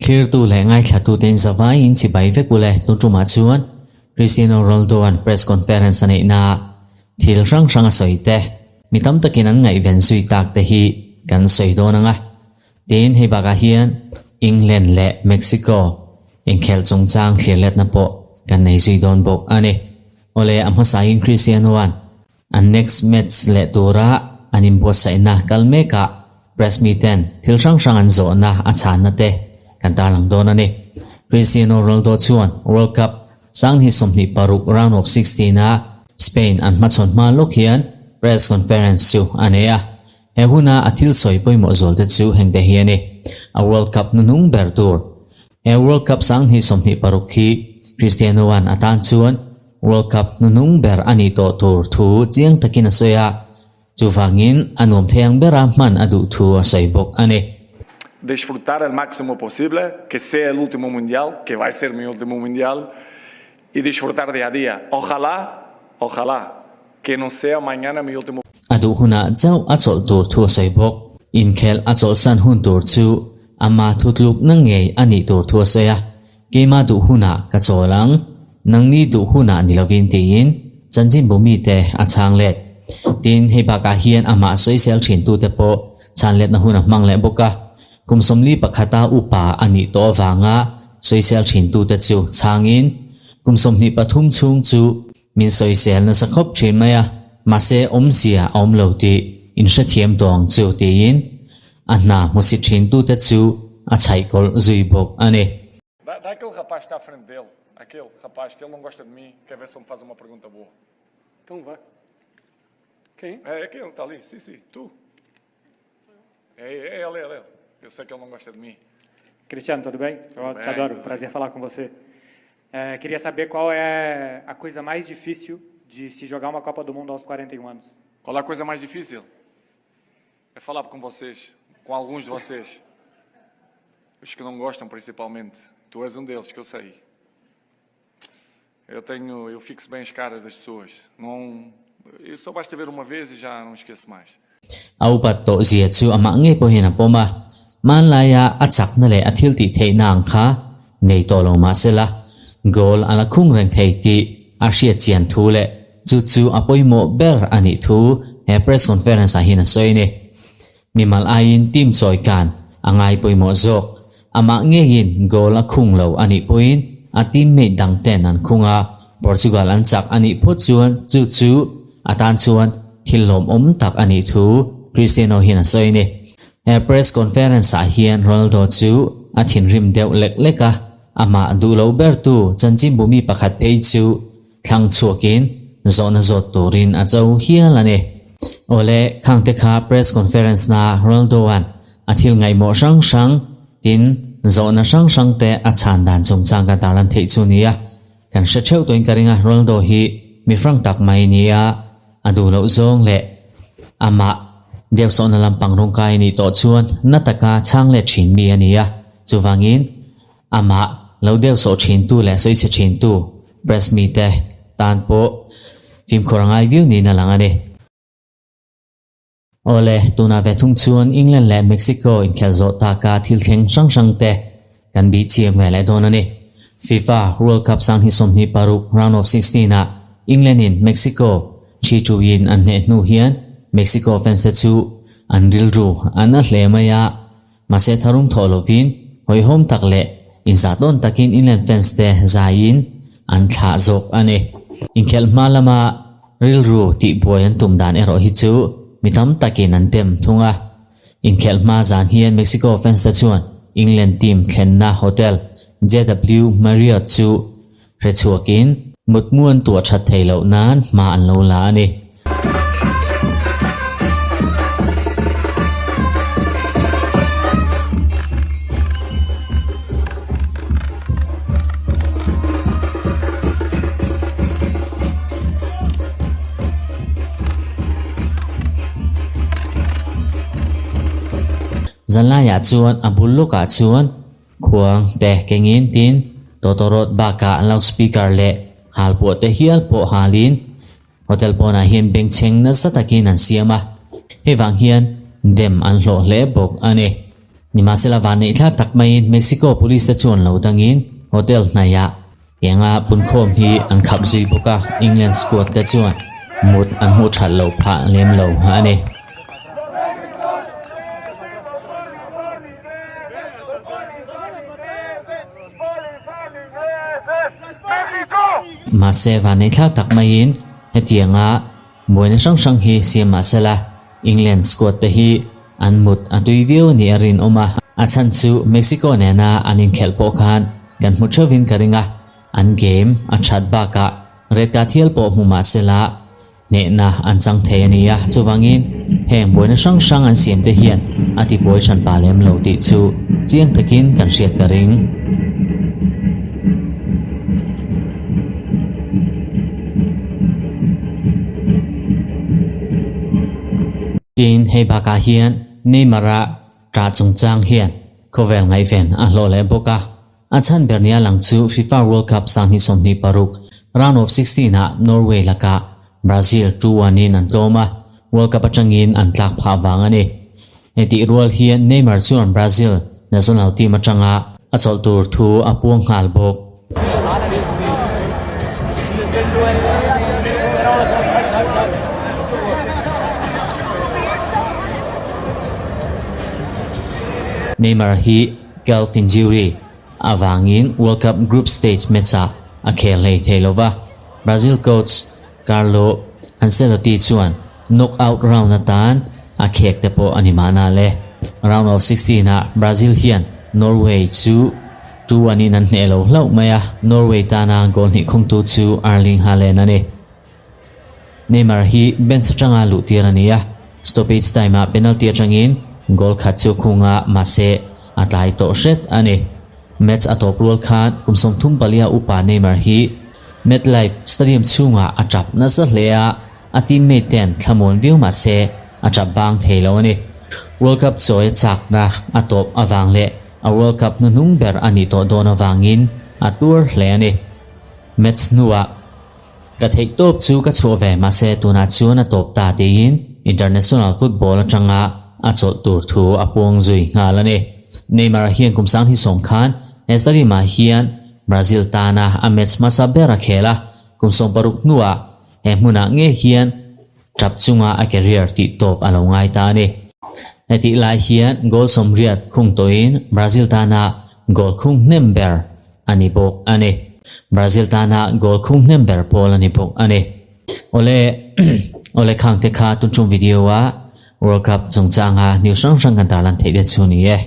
Thlirtu leh ngaithlatute in zavaiin chibai vek ule hnuṭumah chuan Cristiano Ronaldo-a'n press conference a neihnaah thil hrang hrang a sawi te, mi tam takin an ngaihven zui tak te hi kan sawi dawn ang a. Tin, hei bakah hian England leh Mexico inkhelh chungchang thlirletna pawh kan nei zui dawn bawk a ni. Awle, a hmasain Cristiano-a'n An next match leh tura an inbuatsaihna kal mekah press miten thil hrang hrang an zawhna a chhanna te kan tarlang dawn a ni. Cristiano Ronaldo chuan World Cup sanghnih 26 round of 16 a Spain an hmachhawn hma lawk hian press conference chu a nei a. He huna a thil sawi pawimawh zual te chu hengte hi a ni. A World Cup hnuhnung ber tur He World Cup sanghnih 26 hi Cristiano-a'n a tan chuan World Cup hnuhnung ber a nih tawh tur thu chiang takin a sawi a, chuvangin a nuam thei ang bera hman a duh thu a sawi bawk a ni. Desfrutar el máximo posible, que sea el último mundial, que vai ser mi último mundial, y disfrutar día a día. Ojalá, ojalá, que no sea mañana mi último. A duh hunah chauh a chawlh tur thu a sawi bawk. Inkhel a chawlhsan hun tur chu ama thutlukna ngei a nih tur thu a sawi a, Keimah duh hunah ka chawl ang, nangni duh hunah ni lovin tiin chanchinbu mite a chhang let. Tin, hei bakah hian amah sawisel thintute pawh chhan letna hun a hmang leh bawk a, kum sawmli pakhata upa a nih tawh avanga sawisel thintute chu chhangin kum 23 chhung chu Min sawisel nasa khawp thin mai a, mahse awmzia a awm lo tih in hrethiam tawh ang chu tiin a hna hmusi thintute chu a chhaihkawlh zui bawk a ni. Dá dá aquele rapaz que está à frente dele, aquele rapaz que ele não gosta de mim, quer ver se ele me faz uma pergunta boa. Então vá. Quem? É aquele que está ali, sim, sim, tu. É, é ele, é ele, é ele. Eu sei que ele não gosta de mim. Cristiano, tudo bem? Tudo Eu bem, te adoro, tudo prazer bem. falar com você. É, queria saber qual é a coisa mais difícil de se jogar uma Copa do Mundo aos 41 anos. Qual é a coisa mais difícil? É falar com vocês, com alguns de vocês. Os que não gostam, principalmente. Tu és um deles, que eu sei. Eu tenho, eu fixo bem as caras das pessoas. Não, eu só basta ver uma vez e já não esqueço mais. A upat tawh zia chu amah ngei pawhin a pawm a, hmanlaia a chakna leh a thil tih theihna ang kha nei tawh lo mah sela, goal a la khung reng thei tih a hriat chian thu leh chu chu a pawimawh ber a nih thu he press conference ah hian a sawi a ni. Mimal aiin team chawi kan a ngai pawimawh zawk. Amah ngeiin goal a khung lo a nih pawhin a teammate dang ten an khung a, Portugal an chak a nih phawt chuan chu chu a tan chuan thil lawmawm tak a nih thu Cristiano hian a sawi a ni. He press conference ah hian Ronaldo chu a thinrim deuh lek lek a, amah duh lo bertu chanchinbu mi pakhat phei chu Thlang chhuakin zawhna zawt turin a cho hial a ni. Awle, khangte kha press conference na Ronaldo-a'n a thil ngaihmawh hrang hrang tin zawhna hrang hrang te a chhan dan chungchang kan tarlan theih chu nia. Kan hre theuh tawhin ka ring a, Ronaldo hi mi hrang tak mai nia, a duh loh zawng leh amah deuhsawhna lampang rawngkai nih tawh chuan na taka chhang let thin mi a ni a, chuvangin Amah lo deuhsawh thintu leh sawichhe thintu press mite tan pawh fimkhur a ngai viau niin a lang a ni. Awle, tunah ve thung chuan England leh Mexico inkhelh zawh taka thil thleng hrang hrang te kan bih chiang ve leh dawn a ni. FIFA World Cup sanghnih 26 round of 16 ah England in Mexico thi tuin an hneh hnu hian Mexico fans te chu an rilru a na hle mai a, Mahse tharum thawh lovin hawihhawm tak leh inzah tawn takin England fans te zaiin an thlah zawk a ni. Inkhelh hma lama rilru tihbuai an tum dan erawh hi chu mi tam takin an dem thung a. Inkhelh hma zan hian Mexico fans te chuan England team thlenna hotel JW Marriott chu Hre chhuakin mutmu an tuah that thei loh nan hma an lo la a ni. Zanlaiah chuan a bul lawkah chuan Khuang te kengin tin tawtawrawt bakah loudspeaker leh halpuah te hial pawh halin hotel pawnah hian bengchheng nasa takin an siam a. Hei vang hian dem an hlawh hle bawk a ni. Nimahsela vanneih thlak tak maiin Mexico police te chuan lo dangin hotel hnaihah Tianga punkhawm hi an khap zui bawk a, England squad te chuan mut an hmuh that loh phah lem lo a ni. Mahse vanneithlak tak maiin hetianga buaina hrang hrang hi siam mahsela England squad te hi an mut a tui viau a nih a rinawm a, a chhan chu Mexico nena an inkhelh pawh khan kan hmu theuhin ka ring a, an game a that bakah red card hial pawh hmu mahsela hnehna an chang thei a ni a, chuvangin heng buaina hrang hrang an siam te hian a tibuai hran pah lem lo tih chu chiang takin kan hriat ka ring. Tin, hei bakah hian Neymar-a ṭah chungchang hian khawvel ngaihven a hlawh leh bawk a. A chhan ber nia lang chu FIFA World Cup 2026 Round of 16 ah Norway lakah Brazil 2-1 in an tlawm a, World Cup atangin an tlak phah vang a ni. Hetih rual hian Neymar chuan Brazil national team atanga a chawlh tur thu a puang nghal bawk. Neymar hi calf injury avangin World Cup group stage match-ah a khel hlei thei lo va, Brazil coach Carlo Ancelotti chuan knockout round atan a khek te pawh a ni mahna le. Round of 16 ah Brazil hian Norway chu 2-1 in an hneh lo hlauh mai a, Norway tana goal hnih khungtu chu Erling Haaland a ni. Neymar hi bench atanga luh tir a ni a, stoppage time ah penalty atangin goal khat chu khung a, mahse a tlai tawh hret a ni. Match a tawp rual khan kum 34 upa Neymar hi MetLife Stadium chhungah a tap nasa hle a, a teammate ten thlamuan viau mah se a tap bang thei lo a ni. World Cup chawi a chakna a tawp avang leh a World Cup hnuhnung ber a nih tawh dawn avangin a tuar hle a ni. Match hnuah ka theih tawp chu ka chhuah ve mahse tunah chuan a tawp ta tiin international football atanga a chawlh tur thu a puang zui nghal a ni. Neymar hian kum 2010 khan he stadium-ah hian Brazil tana a match hmasa ber a khel a, kum 60 hnuah he hmunah ngei hian tap chunga a career tih tawp a lo ngai ta a ni. Hetih lai hian goal 80 khung tawhin Brazil tana goal khung hnem ber a ni bawk a ni. Brazil tana goal khung hnem ber pawl a ni bawk a ni. Awle awle khang te kha tun tum video a World Cup chungchanga news hrang hrang kan tarlan theih te chu ni e.